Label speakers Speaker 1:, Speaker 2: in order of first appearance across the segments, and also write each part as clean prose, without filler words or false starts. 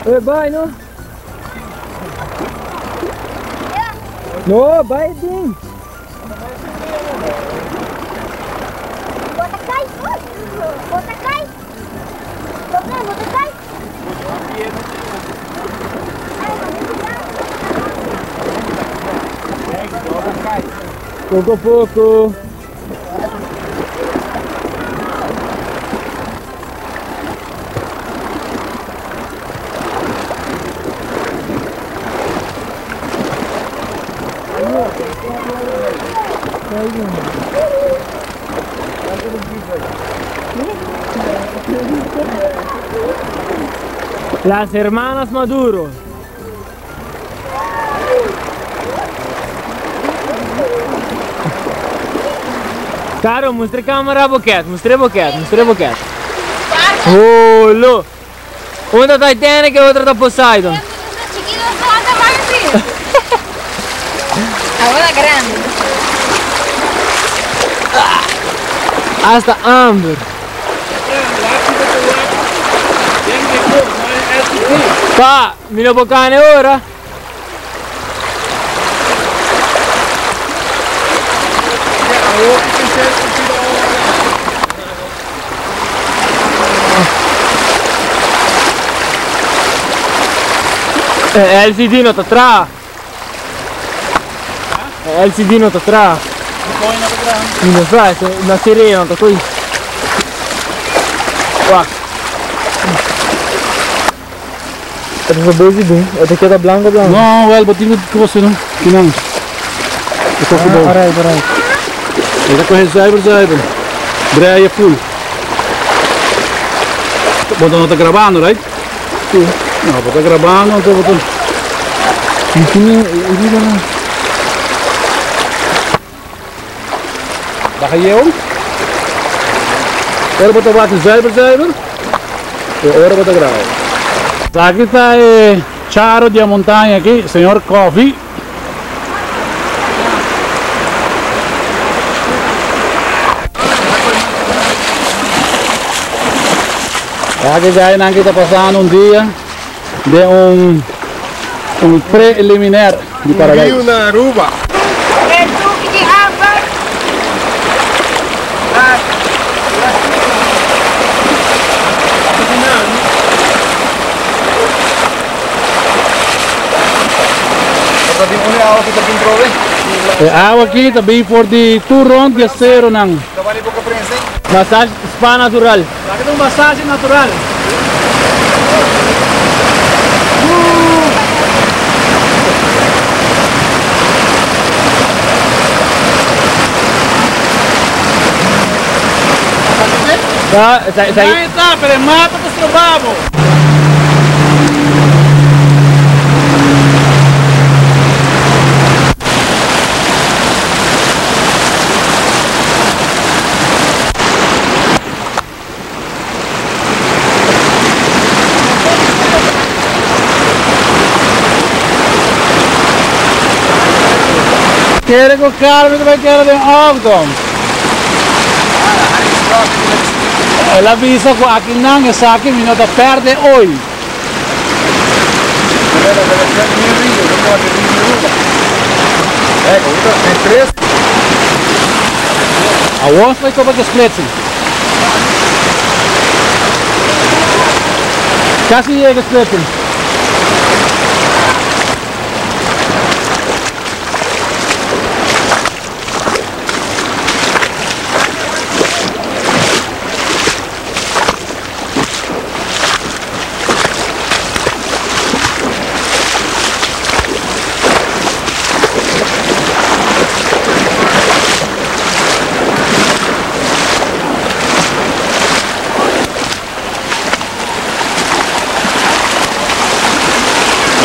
Speaker 1: Eh, bai no. No, bai ding. Poco poco. Las hermanas Maduro. Caro, mustra camera boquet, mustra boquet, mustra boquet. Oh, lo. Un ta Titanic e otro ta Poseidon.
Speaker 2: Ahora grande.
Speaker 1: Hasta Amber. Pa, mi no bocane ora. LCD no ta tra. LCD no ta tra. Mi no sa, na sirena ta qui. Wak. Ito sa busy din. Ito kita blanco blanco.
Speaker 3: No, well, but you cross no. Kinang. Ito ko ba?
Speaker 1: Aray, aray.
Speaker 3: Ito ko zuiver zuiver. Draai je full. Bo no ta grabando, right?
Speaker 1: Sì.
Speaker 3: No, bo ta grabando, anto bo ta.
Speaker 1: Hindi hindi na.
Speaker 3: Baga je om? Ora bo ta water zuiver zuiver. E ora bo ta graba. Aki ta e Charo di montaña aki, señor Coffee. Aki ya aki ta pasando un dia di un preliminar di Paradise.
Speaker 4: Rio na Aruba.
Speaker 2: El Duque de Harvard.
Speaker 3: E awa aki tambe for di tur rond di cero nan.
Speaker 1: Massage spa natural.
Speaker 3: Aki ta un massage natural.
Speaker 1: Tá, tá, tá.
Speaker 3: Aí tá, pero mata com o babo. Kere ku Carmen bai kere den auto. El a bisa ku aki nan esaki mi no ta perde hoy. Awor bai topa ku splitsing. Kasi yega splitsing.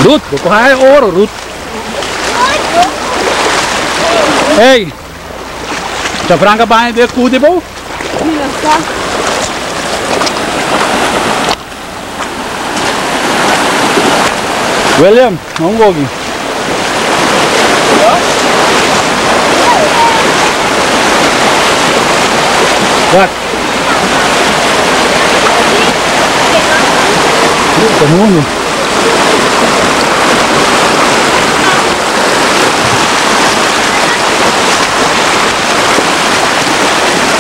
Speaker 3: Ruth, bo oro, Ruth. Hey! Cha Franca vai de cu de bo? William, não go. Wat? Ta mundu.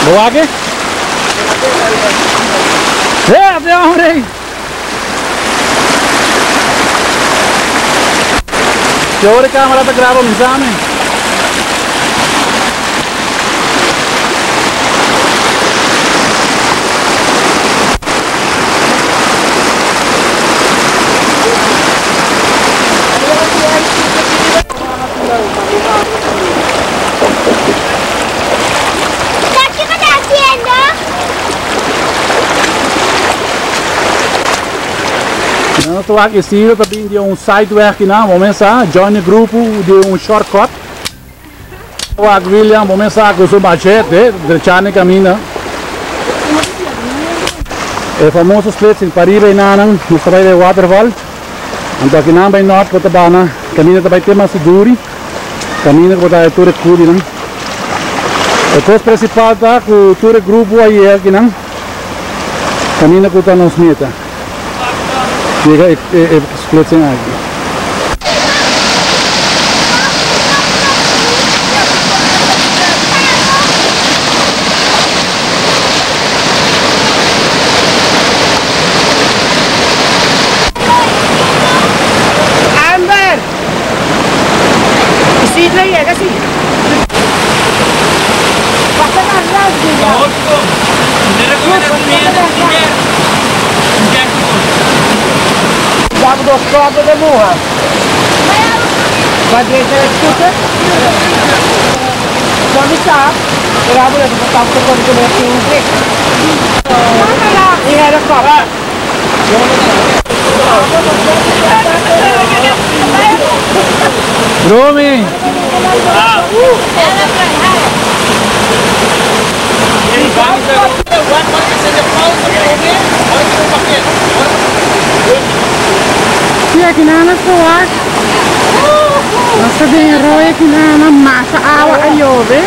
Speaker 3: Bo wak e? Hey, até hombre! Ki ora e camera ta graba mi sami?
Speaker 2: Kiko ta hasiendo?
Speaker 3: Nos ta wak Isidro ta bin di un sideweg kinan, bo mesa join e grupo di un shortcut. Wak William, bo mesa ku su machete drechando e kaminda. E famoso splitsing pariba enanan nos ta bai den waterval. Anto akinan bai nort bo ta bana kaminda ta bai te Masiduri, kaminda ku bo ta haya tur e kudinan. E kos prinsipal ta ku tur e grupo a yega akinan kaminda ku ta nos meta. Yega e splitsing aki.
Speaker 2: Amber! Isidro yega si. Pasa na las diga. Dá dos copos de burra. Vai direito na scooter. Quando está, eu abro a botar o coppo de comer assim um trick. E era copo.
Speaker 3: Romy!
Speaker 4: Sí, akinan nos por wak. Nos ta den rooi akinan, masha awa a yobe.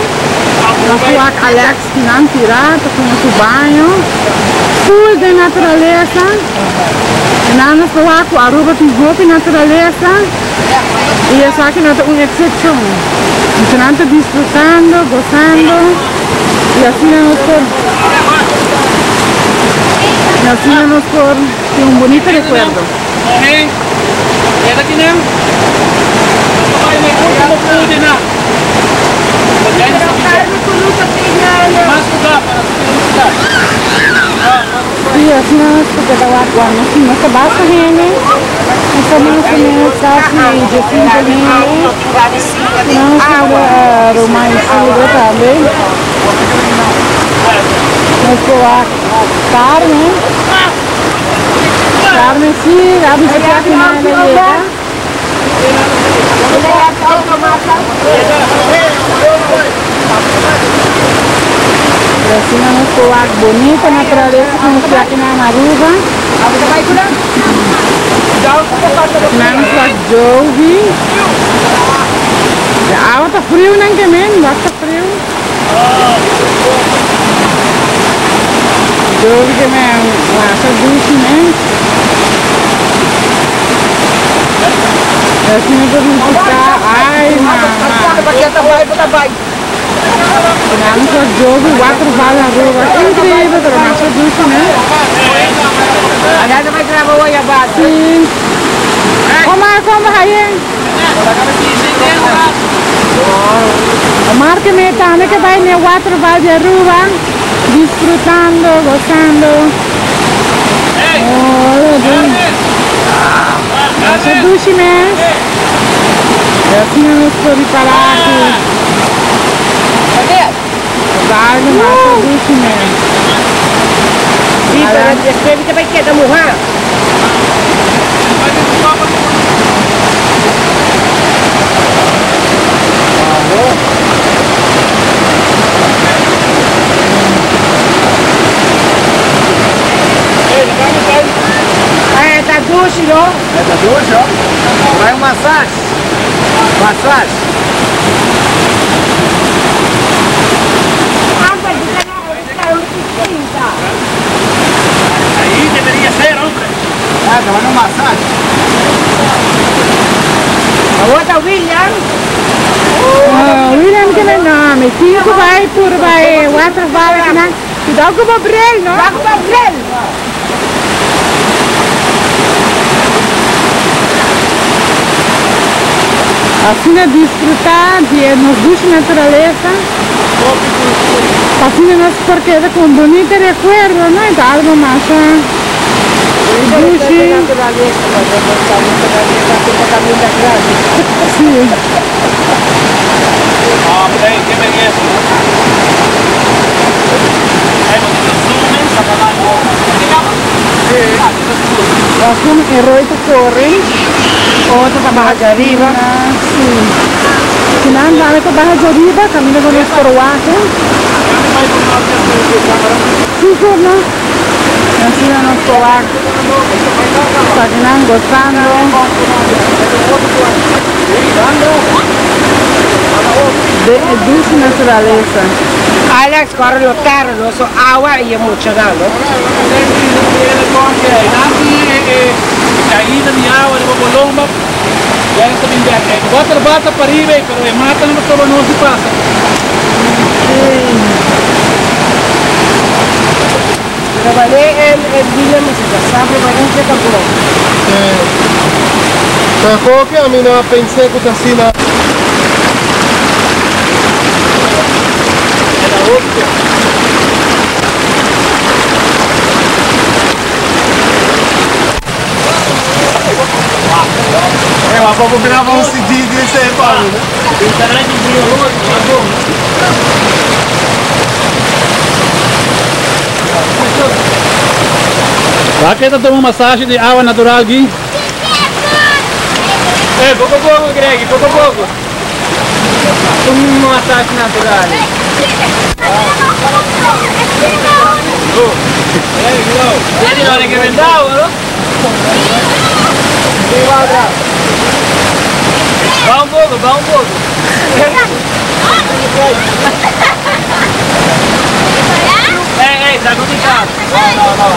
Speaker 4: Nos por wak Alex kinan tira, ta tuma su baño. Full den naturalesa. Kinan nos por wak ku Aruba tin hopi naturalesa. Y esaki no ta un excepcion. Muchanan ta disfrutando, gozando. Y asina nos por y asina nos por tin un bonito recuerdo.
Speaker 1: Keda kinan. Nos ta bai na e ultimo pude na. Mas lugar para lugar.
Speaker 4: Sí, asina nos por keda wak wak. Nos nos ta basta hende. Nos ta mas o menos casi diesinco hende. Nos por Roma Isidro tambe. Nos por wak Carmen. Carmen sí, a bisa cu aki nan a yega. Y asina nos por wak bonita naturalesa cu nos tin aki na Aruba. Nan nos wak Jovi. De awa ta friu nan ke men, basta friu. Jovi ke men masha dushi mes. Y asina por disfruta, ay mama. Nan nos wak Jovi waterval Aruba. Increíble, pero masha dushi mes. Sí. Omar, kom haye? Omar ke me tambe ke bai ne waterval di Aruba, disfrutando, gozando. Oh, masha dushi mes. Y asina nos por ripara cu algo masha dushi mes.
Speaker 2: Sí, pero despues ta bai keda muha. Ah, ta dushi, no?
Speaker 5: É, tá dushi, ó. Vai um massagem. Massagem.
Speaker 2: Amber, di ka na
Speaker 1: Ahí debería ser, hombre.
Speaker 5: Ah, tomando un masaje.
Speaker 2: Awor William.
Speaker 4: Ah, William ke men no, mi tin ku bai purba e waterval akinan. Cuidado ku bo bril, no?
Speaker 2: Cuidado ku bo bril.
Speaker 4: Asina disfruta di e nos dushi naturalesa. Asina nos por keda ku un bunita rekuerdo, no? E ta algo masha dushi. Sí. Algun heroi ta kore,
Speaker 2: Otro ta baha djariba.
Speaker 4: Sí. Kinan tambe ta baha djariba, kaminda ku nos por wak. Sí, sur no. Asina nos por wak. Pakinan gosando. Den e dushi naturalesa.
Speaker 2: Alex, kòrda no tarda no, so awa i e muchanan no.
Speaker 1: Caída di awa riba Bolomba, ya ta bin bek. E waterval ta pariba ei, pero e matanan ta proba nos di pasa.
Speaker 2: Pero bale el el William mester ta sa riba un ke ta bon.
Speaker 5: Pero koke ami no a pens'é ku ta asina. Eu vou gravar um CD desse aí, Paulo, né?
Speaker 3: Wak ta tuma masashi di awa natural aki.
Speaker 1: Eh, poko poko, Greg, poko poko. Un masashi natural. Vedi, non è che vendavo, no? Va un poco, va un poco. Eh, eh, sta cominciando. No, no, no.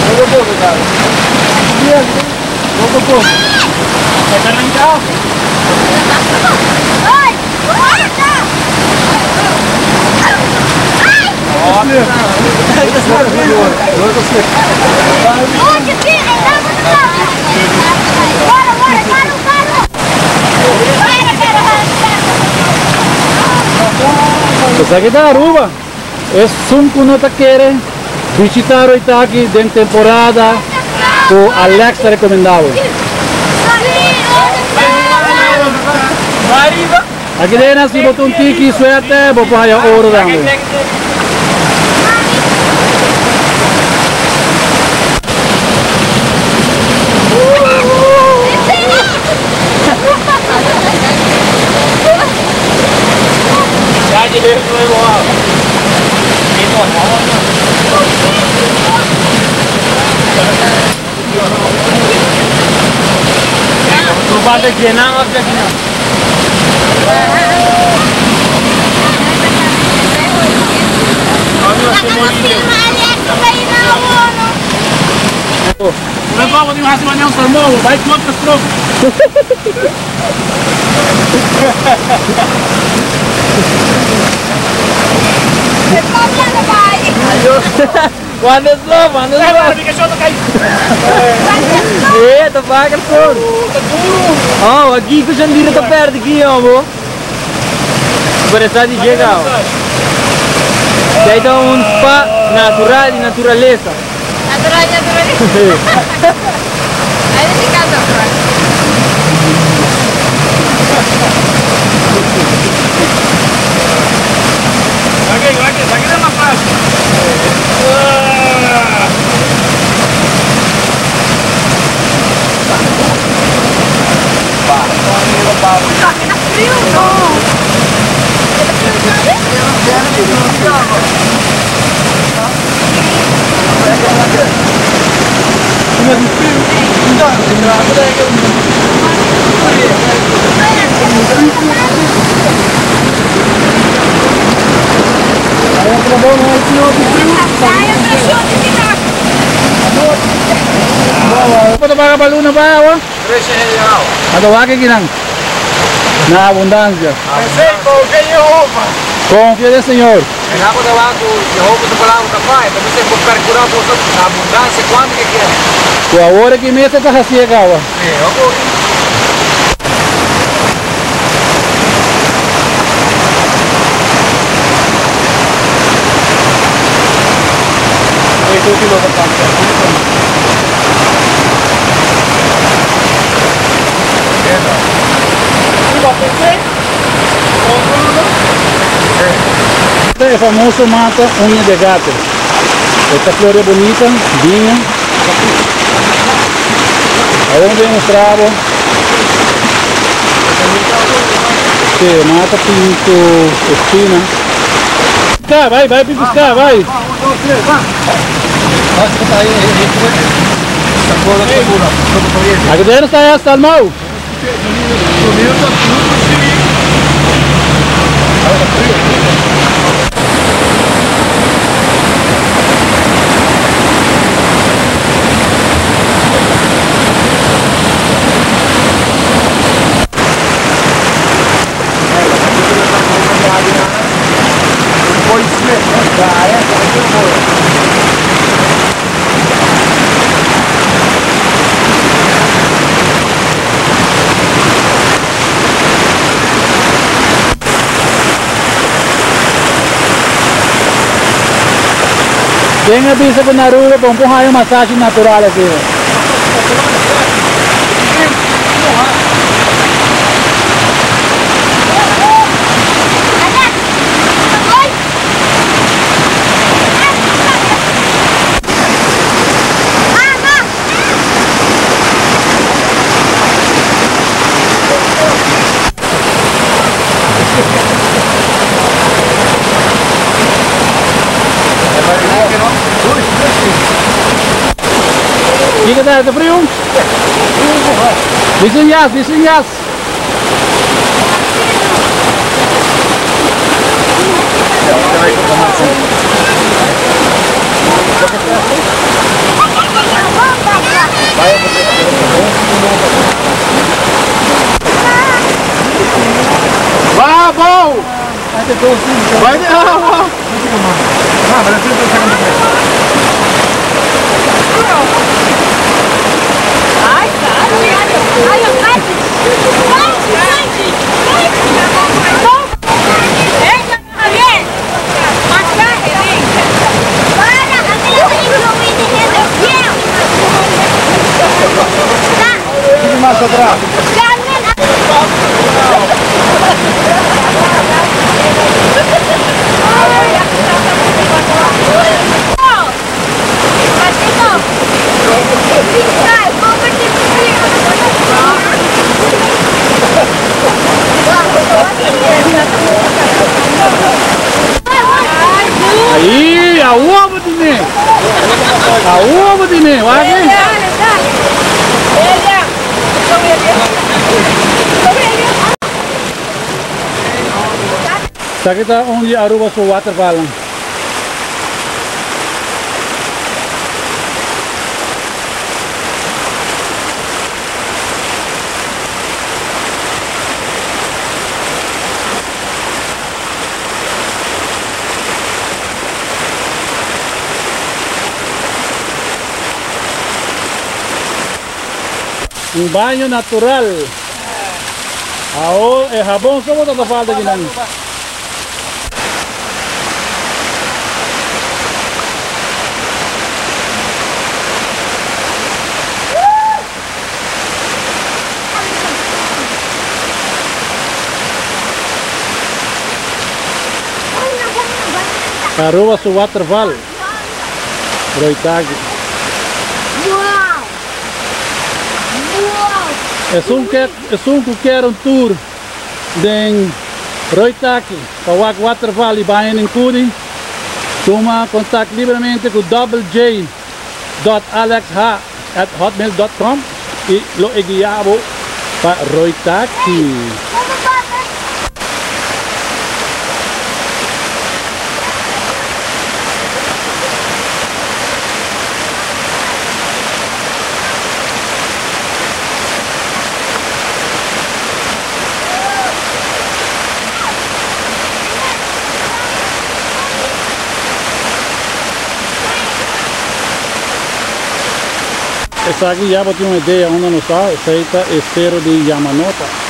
Speaker 1: Poco poco, cara. Poco poco. Está arrancado.
Speaker 3: Pues aki ta Aruba. Esun ku no ta kere bishita Rooi Taki den temporada ku Alex ta rekomendá bo. Aki den si bo ta un tiki suerte bo por haya oro tambe.
Speaker 1: Não vamos nem hasi manhã salmão, vai contra strong.
Speaker 5: Quando slow, quando slow. Eh, ta vaker sol. Oh, aqui que o Jandira tá perto aqui, ó, bo. Parece de chegar. Daí dá um spa natural de natureza.
Speaker 6: Natural, natural. Aí fica natural.
Speaker 1: Ok, ok, aqui é mais fácil.
Speaker 6: Tá frio, não. Tá frio.
Speaker 3: Bo ta paga pa luna pa awa? Anto wak aki nan. Na abundancia.
Speaker 7: P'esei konfia en Yehova.
Speaker 3: Konfia den Señor.
Speaker 7: E nan ku ta wak ku Yehova su palabra ta fai, ta bis'é por perkurá boso na abundansia kuantu ke kier.
Speaker 3: Ku awor aki mes e ta hasié kawa.
Speaker 7: Sí, oku.
Speaker 3: Esta e famoso mata uña de gato. Esta flor e bonita, biña. Awor mi ta mustra bo. Sí, mata tin su espina. Pisca, bai, bai pisca, bai. Aki dentro está ya salmao. Ken a bisa ku na Aruba pa un por haña un masashi natural asina? Kiko ta? Ta friu? Bisti un jas, bisti un jas. Wabou! Bai di awa! Ahí, awo bo tine. Awo bo tine, wak e. Esaki ta un di Aruba su watervallen. Un baño natural. Awo e habon so bo ta ta falta kinan. Aruba su waterval. Roitagi. Esun ke esun ku kier un tour den Roitaki pa wak waterval y baña den Cudi, tuma contact libremente ku double J dot alexh at hotmail dot com y lo e guia bo pa Roitaki. Esaki ya bo tin un idea unda nos ta, esei ta e sero di Yamanota.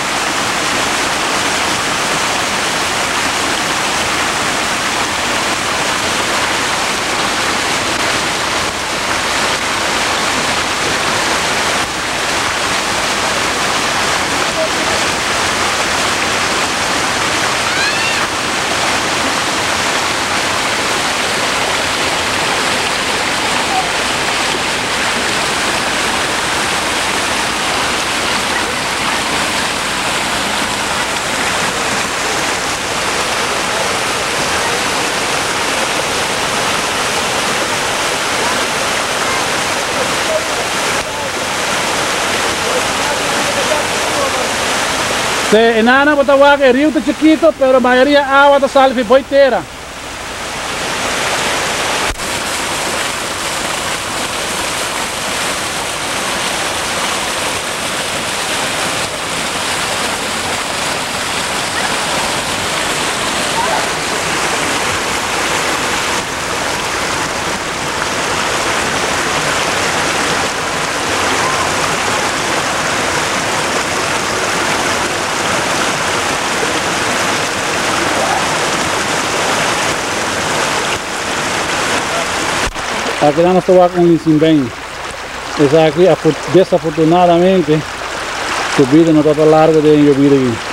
Speaker 3: Se enana bo ta wak e riu ta chikito pero mayoria awa ta sali fi boi tera. Aki nan nos ta wak un lisimbein. Esaki desafortunadamente su bida no ta ta largo den yobida aki.